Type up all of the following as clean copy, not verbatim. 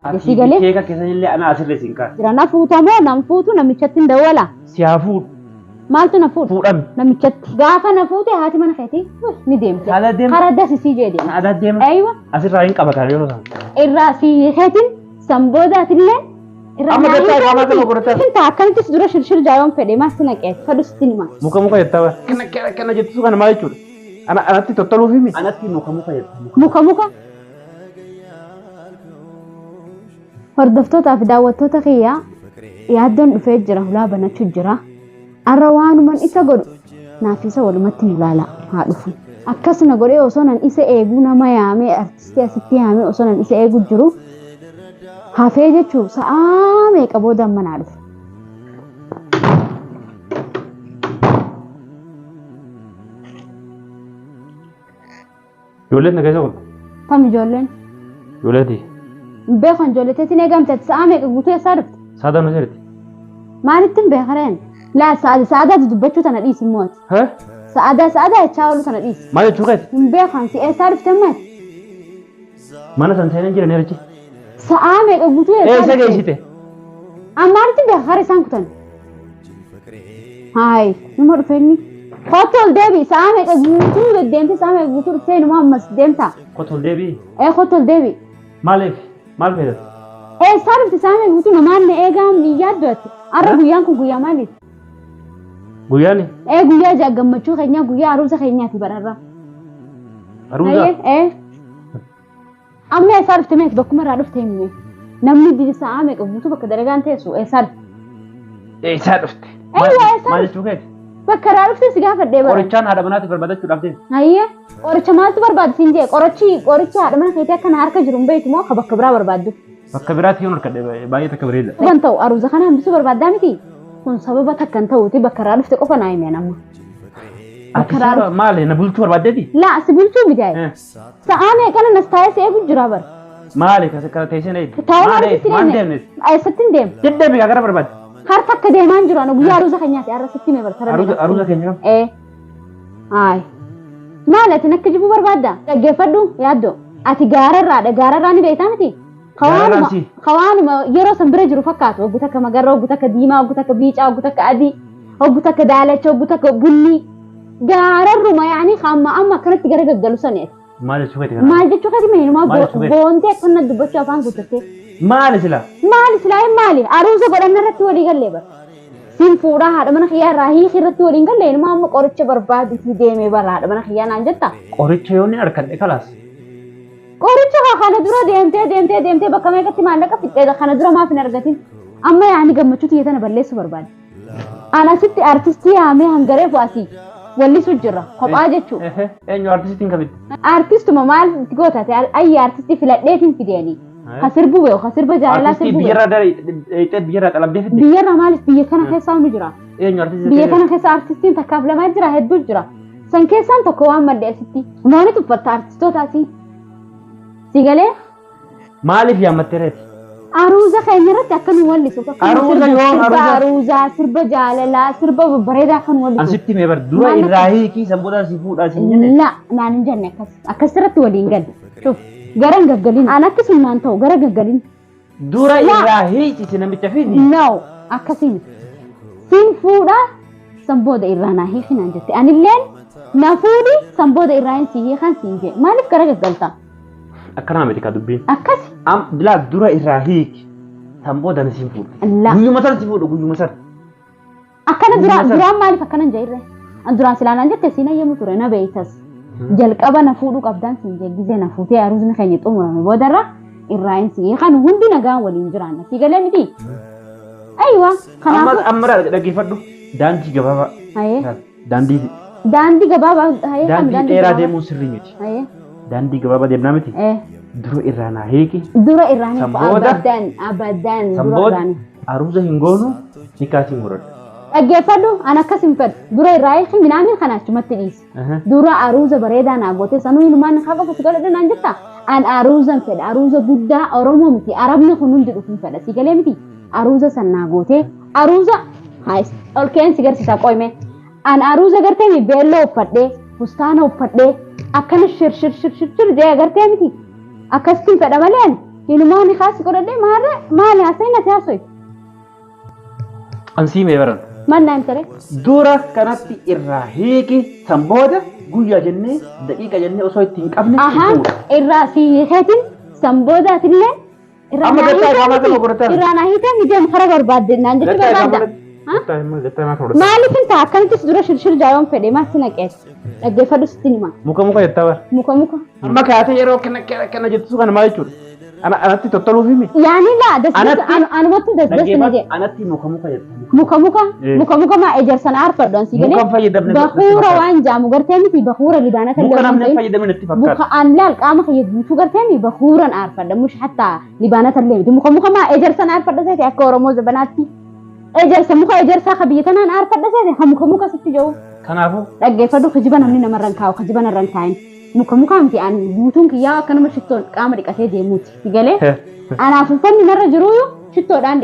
Ati Si galee? keeka keessanillee ana asirra siin kaasa. Jira na fuuta moo nan fuutu namichatti hin dawwala. Si haa fuudhu. Maaltu na fuudha? Fuudhame. Namichatti. Gaafa na fuute haati mana keetii ni deemte. Haala deema. Karaa dasisii jee deema. Aadaa deema. Aywa. Asirraa hin qabatan yeroo sana. Irraa si keetiin san boodaatillee irraa Amma naa gattaa hiikaa qaamaa miti. kana godhataa. Sin ta'a akkamittis dura shirshir jaayoon fedhe maal si naqee fedhu sitti hima. Muka muka jettaa bara. Kana kana kana jettu kana maal jechuudha? Ana anatti tottoluuf himi. Anatti muka muka jetta. Muka muka. Hordoftootaa fi daawwattoota kiyyaa yaaddoon dhufee jira hulaa banachuu jira. Arra waanuman isa godhu naaf isa walumatti nu laala haa dhufu. Akkas na godhee osoo nan isa eeguu nama yaamee artistii asitti yaamee osoo nan isa eeguu jiru hafee jechuu sa'aa meeqa booda amma naa dhufe. Ijoolleen na keessa kun. Tam ijoolleen? Ijoolleeti. Hin beekan ijoollee teetiin eegamte ati sa'aa meeqa guutuu eessaa dhufte? Saadaa nu seerti. Maalitti hin beekareen? Laa sa'aa sa'aadaa dubbachuu tana dhiisi immoo ati. Hee? Sa'aadaa sa'aadaa jechaa oolu tana dhiisi. Maal jechuu keeti? Hin beekan si eessaa dhufte amma ati? Mana san seenan jiran erichi. Sa'aa meeqa guutuu eessaa Eessa dhufte? geessite? An maalitti beeka kara isaan kutan? Haay, numa dhufe inni. Kottu ol deebi'i sa'aa meeqa guutuu deddeemte sa'aa meeqa guutuu dhuftee numa ammas deemta. Kottu ol deebi'i. Ee kottu ol deebi'i. Maaliif? Maal feetat? Eessaa dhufte sa'aa meeqa guutuu namaan na eegaa hin yaaddu ati. Har'a guyyaan kun guyyaa maaliiti? Guyyaani? Ee guyyaa ja'a gammachuu keenyaa guyyaa aruuza keenyaati bararraa. Aruuza? Ee. Amma eessaa dhufte meeti bakkuma irraa dhufte himi. Namni didi sa'aa meeqa guutuu bakka dalagaan teessu eessaa dhufte? Eessaa dhufte? Eeywa eessaa Maal dhufte? jechuu keeti? Bakka irraa dhufte si gaafadhee bara. Qorichaan haadha manaatiif barbaadachuudhaaf deemte. Hayyee qoricha maaltu barbaadu siin jee qorichi qorichi haadha mana keetii akkana harka jiru hin beektu moo akka bakka biraa barbaaddu? Bakka biraatti yoon harkadhe baay'ee takka bareeda. Kan ta'u aruuza kana hambisuu barbaaddaa miti? Kun sababa takka hin ta'uuti bakka irraa dhufte qofa naa himi amma. Ati sababa maali na bulchuu barbaaddeeti? Laa si bulchuu miti ayi. Sa'aa meeqana nas taa'ee si eegu jira bara. Maali kana teessee na eegdu? Taa'ee Maali maaliif si maal deemne? deemnes? Eessatti hin deemu? Deddeebi gara barbaadde. Harka akka deemaa hin jiru ana guyyaa aruuza keenyaati har'a sitti hime bara. Tara Aruuza meeqa? aruuza keenya kam? Ee. Haay. Maal ati nakka jibbuu barbaadda? Dhaggeeffadhu yaaddoo. Ati gaararraadha gaararraa ni beektaa miti? Gaararraan Kawaanuma si. kawaanuma yeroo san bira jiru fakkaatu hoggu takka magarra hoggu takka diimaa hoggu takka biicaa hoggu takka adii hoggu takka daalacha hoggu takka bunnii gaararruma yaani amma amma akkanatti gara gaggalu sani ati. Maal jechuu keeti kana? Maal jechuu keeti meenumaa Maal jechuu keeti? boontee akkana dubbachuu afaan guuttattee. Maali sila? Maali silaa hin maali? Aruusa godhanna irratti walii gallee bara. Siin fuudhaa haadha mana kiyyaa irraa hiiki irratti waliin galle inumaa amma qoricha barbaaduutii deemee bara haadha mana kiyyaa naan jetta. Qoricha yoo ni harkadhe kalaas. Qoricha kaa kana dura deemtee deemtee deemtee bakka meeqatti maallaqa fixxee kana dura maaf hin argatin? Amma yaani gammachuu tiyya tana balleessuu barbaade. An asitti artistii yaamee hangareefu asii wallisuu jirra kophaa jechuu. Eenyu artistiin kamitti? Artistuma maal itti goota ati ayyi artistii filadheetiin fideeni. Ka sirbu beeku ka sirba jaalalaa Artistii sirbu beeku. biyyarraa dheeyxee biyyarraa xalabdee fidde? Biyyarraa maaliif biyya kana keessaa hundi jira. Eenyu artistii? Biyya kana keessa artistiin takkaaf lamaa jira hedduu jira. San keessaan tokko waan madde asitti. Maali tuffatta artistoota asii? Si galee? Maaliif yaammattee reeti? Aruuza keenya irratti akka nu wallisu. Akka nu Aruuza sirbu, yoom sirba aruuza? aruuzaa, sirba jaalalaa, sirba babbareedaa akka nu An wallisu. sitti himee bar dura Maal irraa hiikii san booda si fuudhaa si hin jenne. La naan hin jenne akkas. Akkas irratti waliin galle. Shuf gara hin gaggalin. An akka sun naan ta'u gara gaggalin. Dura irraa hiiksisi namicha fidi. No, akkasii miti. Siin fuudha san booda irraa naa hiiki naan jette. Anilleen na fuudhi san booda irraa hin sii hiikan siin jee. Maaliif gara gaggalta? Akkanaa miti ka dubbiin. Akkasi. Am bilaa dura irraa hiiki. San booda ni siin fuudha. La. Guyyuma san si fuudha guyyuma san. Akkana Guyyuma duraan san. duraan maaliif akkana hin jedhirre? An duraan silaa naan jette siin hayyamu ture na beeytas. Jalqaba na fuudhuu qabdaan siin jee gizee na fuutee aruuzni keenya xumurame boodarra irraa hin sii kan hundi nagaan waliin jiraanna. Sii galee miti? Aywa Amma kanaafuu amma dhaggeeffadhu. Daandii gabaabaa. hayee Daandii daandii gabaabaa hayee kam daandii dheeraa gabaabaa? deemuun sirrii miti. Hayee Daandii gabaabaa deemnaa miti. ee Dura irraa naa hiiki. dura irraa hin San booda- abadan abadan San dura booda irraa hin aruuza hin goonu nikaa siin godhadha. Dhaggeeffadhu an akkas hin fedhu dura irraa hiiki minaamin kana achumatti dhiisi. Dura aruuza bareedaa naa goote sanuu inumaan nikaa qofa si godhadha naan jetta an aruuzan fedha aruuza guddaa oromoo miti arabni kun hundi dhufuun fedha si galee miti aruuza san naa gootee aruuza haayis ol keen si garsiisa qoyme an aruuza gartee mi beelloo uffadhee fustaana uffadhee akkana shir shir shir shir shir jee gartee miti akkasittiin fedha malee ani. Hinumaa ni kaasi godhadhee maarree maali haasa'in ati haasoyi. Ansii mee baran. Maal naan tere? Dura kanatti irraa hiiki san booda guyyaa jennee daqiiqa jennee osoo itti hin qabne Ahaa irraa si hiikeetiin san boodaatillee irraa Amma naa gattaa hiitee iqaamaa kana miti. godhataa. Irraa naa hiitee miti deemu kara barbaadde naan jechuu barbaadda. Maaliif hin ta'a akkamittis dura shirshir jaayoon fedhe maal si naqees dhaggeeffadhu sitti hima. Muka muka jettaa bara. Muka muka. Amma kaatee yeroo kana kana kana jettu kana maal jechuudha? Anatti tottoluuf himi. Yaani laa das Anatti- anumatti das das na jee. Anatti muka muka jetta. Muka muka Eh. muka muka maa ejersan aarfadhu ansi Muka galee. hin fayyadamne Bakuura waan jaamu gartee miti bakuura libaanata Muka namni hin fayyadamne natti fakkaata. Muka an laal qaama kiyya guutuu gartee mi bakuuran aarfadha mush hatta libaanata illee miti muka muka maa ejersan aarfadha seete akka Oromoo zabanaatti. Ejersa muka ejersaa ka biyya tanaan aarfadha seete ha muka muka sitti jiru. Kanaafuu Dhaggeeffadhu kijiba namni namarra hin kaa'u kijiba narra hin kaa'in. Muka muka miti an guutuun kiyyaa akka nama shittoon qaama dhiqatee deemuuti. Si galee? Anaaf uffanni narra jiruuyyu shittoodhaan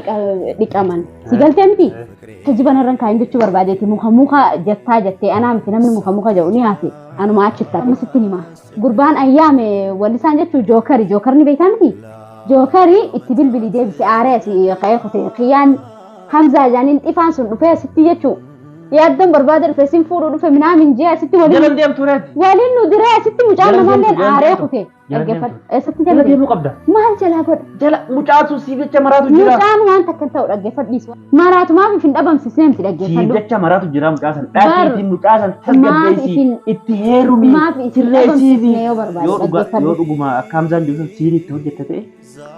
dhiqaman. Si galtee miti? Kijiba narra hin kaa'in jechuu barbaadeeti. Muka muka jettaa jettee anaa miti namni muka muka jedhu ni hafe. Anuma achitti hafe. Amma sitti hima. Gurbaan ayyaame wallisaan jechuu jookari. Jookarni beektaa miti? Jookari itti bilbili deebise aaree asii ka'ee kute. Kiyyaan Hamzaa jaaniin xifaan sun dhufee asitti jechuu. Yaaddoon barbaada dhufe sin fuudhuu dhufe minaamin jee asitti waliin Jalan deemtu reeti. waliin nu diree asitti mucaan Jala namaalleen deemtu, jala aaree deemtu. kute. Jala Dhaggeeffadhu. deemtu. Eessatti Jala jala deemuu qabda. Maal jalaa godha? Jala mucaatu siif jecha maraatu jira. Mucaan waan takka hin ta'u dhaggeeffadhiis. Maraatumaaf hin dhabamsisnee miti Siif dhaggeeffadhu. jecha maraatu jira mucaa san. Bar- Dhaaqiitii mucaa san Maaf tasgabbeessii isin- itti heerumii maaf isin sirreessiifi. dhabamsiisne yoo barbaade Yoo dhuga dhaggeeffadhu. yoo dhuguma akka Hamzaan jiru san siirii itti hojjette ta'e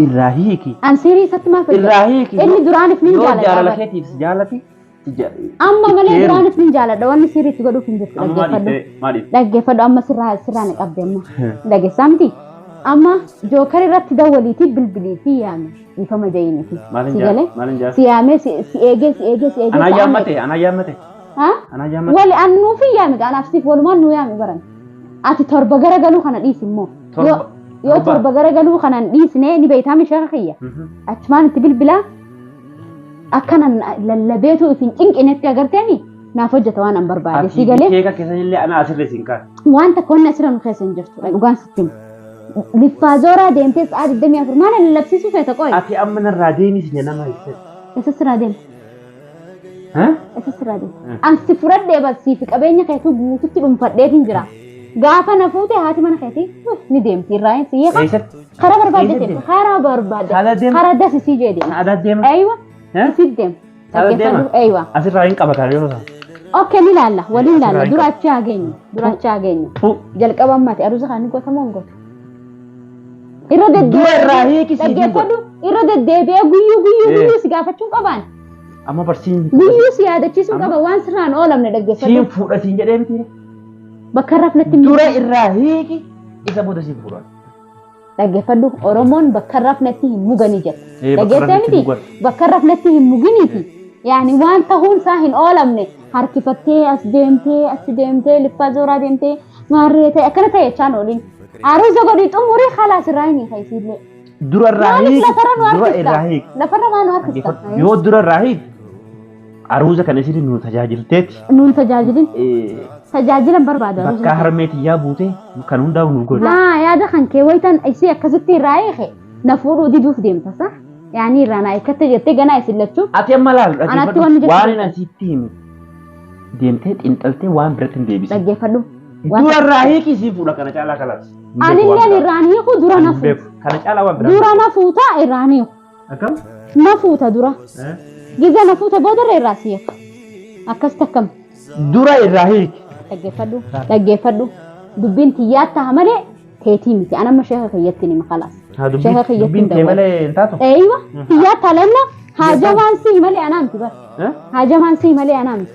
irraa hiiki. An siirii isatti maaf hojjedha? Irraa hiiki. Inni duraaniif nin Yoo jaaladha jaalala bar. keetiif si jaalate si Amma malee heerumi. duraaniif nin jaaladha wanni siirii itti godhuuf hin jirtu Amma maal dhaggeeffadhu. dhiifte maal dhiifte? Dhaggeeffadhu amma sirraa sirraa na qabde amma. Dhageessaa miti? Amma jookar irratti dawwaliitii bilbiliitii yaame dhiifama ja'iiniiti. Maal hin Si jaa- galee? maal hin jaa- Si yaamee si si eegee si eegee si eegee. Anaa sa'a yaammate meeqa? anaa yaammate Ha? anaa yaammate. Wali an nuuf hin yaame anaaf siif walumaan nu yaame baran. Ati torba gara galuu kana dhiisi immoo. Torba- Yoo torba. torba gara galuu kana hin dhiisne ni beektaa mishaa kiyya. Achumaan itti bilbilaa akkanan lallabeetu isin cinqinetti agarteemi naaf hojjeta waan an barbaade. Si galee Keeka keessanillee anaa asirra isin kaa'e. waan takka wanni asirra nu keessa hin jirtu dhugaan sitti himu. Liffaa zooraa deemtee sa'a 24 maal lallabsiisuu feeta qoy? Ati amma narraa deemi sin nama ibsa. Isa siraa deema. Isa sirraa deema. An si fudhadhee bar sii fi qabeenya keetuu guututti dhuunfadheetiin jira. Gaafa na fuute haati mana keetii ni deemti irraa hin siyyee Eessatti? karaa barbaadde Eessatti deema. Karaa barbaadde. Saala deema? Karaa dasi sii jee deema. Aadaa deema? Eeywa. Eh? Si deema. Saala deema? Dhaggeeffadhu. Eeywa. Asirraa hin qabatan yeroo sana. Okay ni laalla. Waliin Asirraa laalla. hin Dura achi haa geenyu. Dura achi haa geenyu. Fu. Jalqaba ammaati aruusa kan goota moo hin gootu? Irra Dura irraa deddeebi'ee hiiki siif hin dhaggeeffadhu. Irra deddeebi'ee guyyuu guyyuu Eh. guyyuu si gaafachuu qabaan. Amma barsiin Guyyuu si yaadachiisuu Amma- qaba waan sirraan oolamne dhaggeeffadhu. siin fuudha siin jedhee miti. Bakka irraa natti Dura irraa hiiki isa booda siin fuudha. Dhaggeeffadhu Oromoon bakka irraa natti hin muganii jedha. Eh, bakka irraa Dhageessee natti miti hin mugan. bakka irraa natti hin muginiiti. Yaani waan ta'uun isaa hin oolamne harkifattee as deemtee achi deemtee liffaa zooraa deemtee maarree ta'e akkana ta'e jechaan ooliin. Aruuza godhii xumurii khalaas irraa hin hiika isiillee. Dura irraa Maaliif hiiki. lafarra nu Dura harkista? irraa hiiki. Lafarra maa nu harkista? Yoo dura irraa hiiki aruuza kana isin nu tajaajilteeti. Nuun tajaajilin tajaajila hin barbaadu aruuza. Bakka harmee tiyyaa buute kan hundaa'u nu godhe. Laa yaada kan kee wayitan isii akkasitti irraa hiike na fuudhuu diduuf deemta sa? Yaani irraa naa hiikkatte jettee ganaa isin lachuu. Ati amma laal Anatti wanni jettu waan inni asitti himi deemtee xiinxaltee waan biratti hin deebisin. Dhaggeeffadhu. Dura irraa hiiki sii fuudha kana caalaa kalaas. Anilleen irraan hiiku dura na fuuta. Kana caalaa waan biraa. Dura na fuuta irraan hiiku. Akkam? Na fuuta dura. Giza na fuuta boodarra irraa si hiika. Akkas takkam. Dura irraa hiiki. Dhaggeeffadhu. Dhaggeeffadhu. Dubbiin tiyyaa ta'a malee teetii miti. An amma sheeka kiyyatti nima kalaas. Sheeka kiyyatti Dubbiin tee malee hin taatu. Eeywa. Tiyyaa ta'a lanna haajamaan sii malee anaa miti bara. Haajamaan sii malee anaa miti.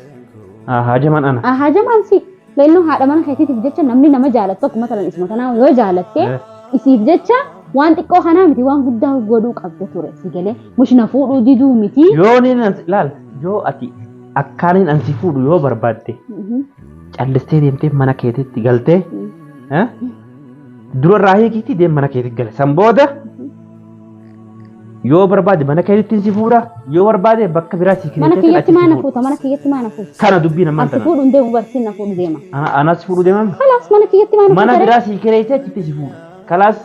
Haajamaan ana. Haajamaan sii. Leennu haadha mana keetiitiif jecha namni nama jaalatu tokko matalan isuma kanaa yoo jaalatte isiif jecha waan xiqqoo kanaa miti waan guddaa godhuu qabda ture si galee mushna fuudhuu diduu miti. Yoo niin ansi laal yoo ati akkaaniin ansi fuudhu yoo barbaadde callistee deemtee mana keetitti galtee dura irraa hiikiitii deem mana keetitti gale san booda Yoo barbaade mana keetitti si fuudha, yoo barbaade bakka biraa si Mana kireessee kiyyatti maa na fuuta? Mana kiyyatti maa na fuuta? Kana dubbii namaan Asi tana. fuudhu hin deemu barsiin na fuudhu deema. Anas fuudhu deemam. Kalaas mana kiyyatti maa na Mana fuuta? biraa si kireessee achitti si fuudha. Kalaas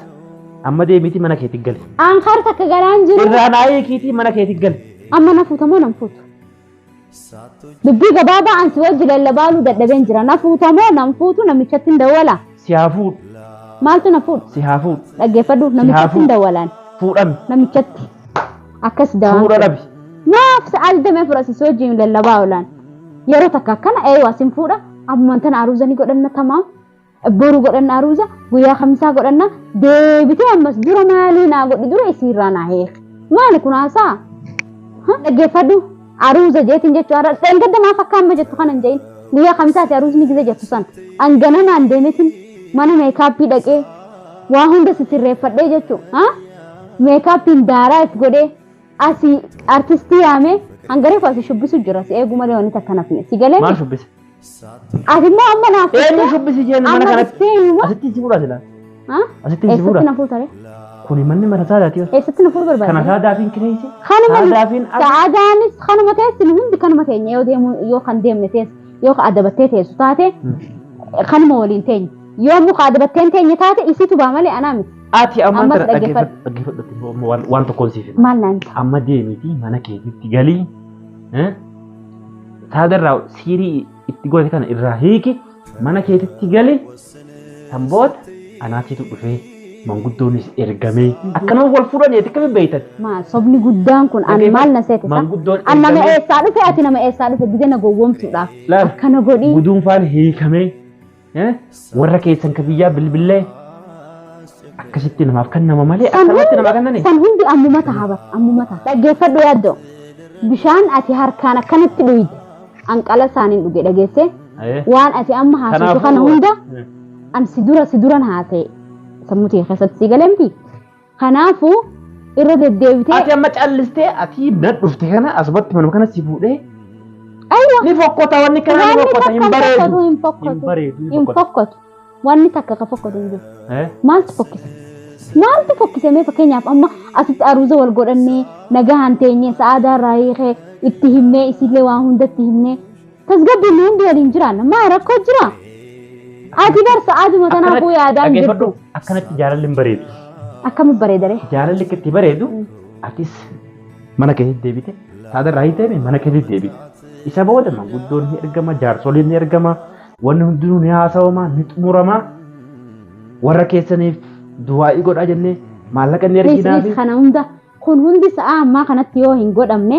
Amma deemiitii mana keetti gali. An kar takka galaan jiru. Irraa naa hiikiitii mana keetti gali. Amma na fuuta moo nan fuutu? Dubbii gabaabaa an si wajji lallabaaluu dadhabeen jira. Na fuuta moo nan fuutu namichatti hin dawwala. Si haa fuudhu. Maaltu na fuudha? Si haa fuudhu. Dhaggeeffadhu namichatti hin dawwalaan. Fuudhami. Namichatti. Akkas dawaan. Fuudha dhabi. Maaf sa'aa 24 asii si wajjin lallabaa oolaan. Yeroo takka akkana eeyyuu asin fuudha. Ammumaan tana aruuza ni godhanna tamaam. Boru godhanna aruuza guyyaa kamisaa godhanna deebitee ammas dura maalii naa godhi dura isiirraa naa heeki. Maali kun haasaa? Dhaggeeffadhu aruuza jeetiin jechuu har'a dheengadda maaf akka amma jettu kana hin jedhin guyyaa kamisaati aruuzni gize jettu san an ganamaan deemetin mana meekaappii dhaqee waa hunda sisirreeffadhee jechuu meekaappiin daaraa if godhee asii artistii yaamee hangaree koo asii shubbisu jira si eeguu malee wanni takka nafne si galee Maal shubbise? Ati immoo amma naaf Eenyu shubbisi jeen mana Amma kanatti? dhuftee immoo Asitti si fuudha silaa. Ha? Asitti si Eessatti fuudha. na fuutare? Kuni manni mana saadaati. Eessatti na fuudhu Kana barbaadde? saadaafiin kireessi. Kanuma Saadaafiin as. sa'aadaanis kanuma teessi nu hundi kanuma teenya yoo deemu yoo kan deemne teessu yoo kan adabattee teessu taate kanuma waliin teenya. Yoo muka adabatteen teenya taate isitu baa malee anaa miti. Ati amma Ammas tana dhaggeeffadhu. dhaggeeffadhu waan tokkoon siif hima. Maal naan ta'a? Amma deemiitii mana keetitti galii. Saadarraa siirii itti goote kana irraa hiiki mana keetitti gali. San booda anaatiitu dhufee manguddoonis ergamee akkanuma wal fuudhanii ati akkamiin beektan? Maal sobni guddaan kun ani maal na seete sa? Manguddoon An nama ergamee eessaa dhufe ati nama eessaa dhufe gide na gowwoomsuudhaaf laal akkana godhii. guduunfaan hiikamee warra keessan ka biyyaa bilbillee akkasitti namaaf kennama malee San akkanumatti namaa kennani. San hundi ammuma ta'a bar ammuma ta'a. Dhaggeeffadhu yaaddoo. Bishaan ati harkaan akkanatti dhuyde anqala isaaniin dhuge dhageesse waan ati amma haasoftu kana hunda an si dura si duran haasa'e sammuu kee keessatti si galee miti. Kanaafuu irra deddeebitee Ati amma callistee ati na dhufte kana asumatti manuma kana si fuudhee aywa ni fokkota wanni kana ni wanni fokkota takka hin hin bareedu. fokkatu hin Hin fokkatu bareedu ni hin fokkota. fokkatu wanni takka ka fokkatu hin jiru. Eh? Maaltu fokkise? Maaltu fokkise mee fakkeenyaaf amma asitti aruuza wal godhannee nagaan teenyee sa'aadaa irraa hiikee itti himnee isillee waa hundatti himnee tasgabbiin nu hundi waliin jiraanna maa rakkoo jira? Ati bar sa'aaduma tanaafuu yaadaan jirtu. Dhaggeeffadhu akkanatti jaalalli hin bareedu. Akkamitti bareedaree? Jaalalli akka itti bareedu atis mana keessatti deebite saada irraa hiitee mana keessatti deebite. Isa booda manguddoon ni ergama jaarsoliin ni ergama wanni hundinuu ni haasawama ni xumurama warra keessaniif du'aa'ii godhaa jennee maallaqa ni Please, erginaa please, kana hunda kun hundi sa'aa ammaa kanatti yoo hin godhamne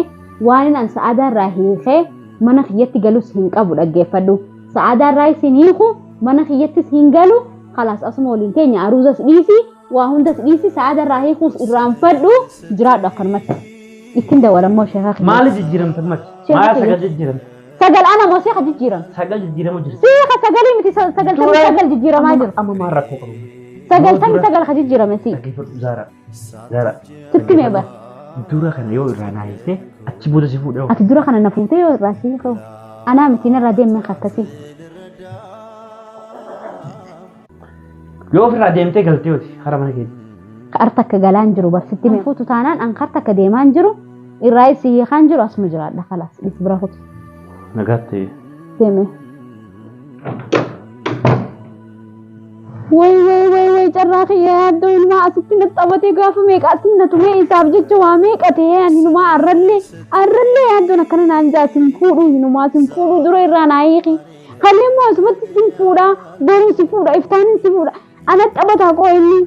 waan an sa'aadaa irraa hiikee mana kiyyatti galus hin qabu dhaggeeffadhu. Sa'aadaa irraa isin hiiku mana kiyyattis hin galu kalaas asuma waliin teenya aruuzas dhiisi waa hundas dhiisi sa'aadaa irraa hiikuus irraanfadhu jiraadhu akkanumatti. Ittiin dawwalammoo sheekaa kiyya. Maali jijjiiramte mati? Sheeka Maal kiyya. sagal jijjiiramte? Sagal ana moo sheeka jijjiirame? Sagal jijjiiramu jira. Sheeka sagalii miti 99 jijjiiramaa jiru. Amma maal rakkoo qabu? 99 ka jijjiirame si. Dhaggeeffadhu Zaaraa. Zaaraa. Sitti mee bara. Dura kana yoo irraa naa hiikte achi booda si fuudhee Ati dura kana na fuutee yoo irraa si hiikoo. Anaa miti narraa deemee akkasii. Yoo ofirraa deemtee galtee hoti hara mana keetti. Karta akka galaan jiru barsitti mee fuutu taanaan an karta akka deemaan jiru irraa si hiikaan jiru asuma jiraadha kalaas dhis bira kutu Nagaatti. deeme. Way way way way carraa kiyya yaaddoo ilmaa asitti na taphatee gaafa meeqa asitti na tumee isaaf jecha waa meeqa ta'ee ani inumaa arrallee arrallee yaaddoon akkana naan jaa sin fuudhuu inumaa sin fuudhuu dura irraa naa hiiki. Kallee immoo asumatti sin fuudhaa boruu si fuudha iftaanin si fuudha ana taphataa qoo inni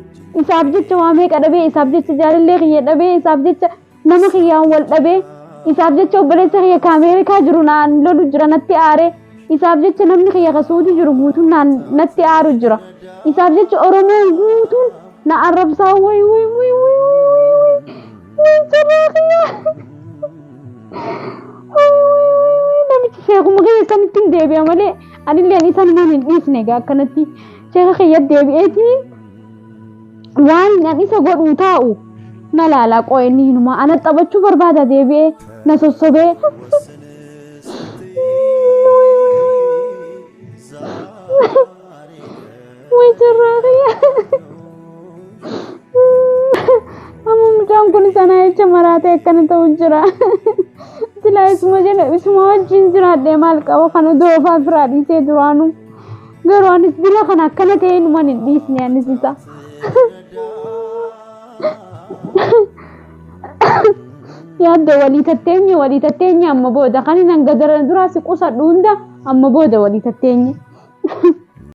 isaaf jecha waa meeqa dhabee isaaf jecha jaalallee kiyya dhabee isaaf jecha nama kiyyaan wal dhabee isaaf jecha obboleessa kiyya ka Ameerikaa jiru naan lolu jira natti aaree isaaf jecha namni kiyya ka Suudii jiru guutuun naan natti aaru jira isaaf jecha Oromoon guutuun na arrabsaa way way way way way way way carraa kiyya way way way way namichi sheekuma kiyya sanitti hin deebi'a malee anilleen isa numaan hin dhiisne egaa akkanatti sheeka kiyya deebi'eetiin waan an isa godhuu taa'u na laalaa qoo inni hinumaa ana taphachuu barbaada deebi'ee na sossobee. Way carraa kiyya. Amma mucaan kun sana jecha maraatee akkana ta'u jira. Silaa isuma jedhe isuma wajjin jiraadhee maal qaba kana doofaa biraa dhiisee duraanuu. Garuu anis bila kana akkana ta'ee inumaan hin dhiisne anis isa. Yaadda walii tatteenye walii tatteenye amma booda kan hin hanga daran duraa si qusadhu hunda amma booda walii tatteenye.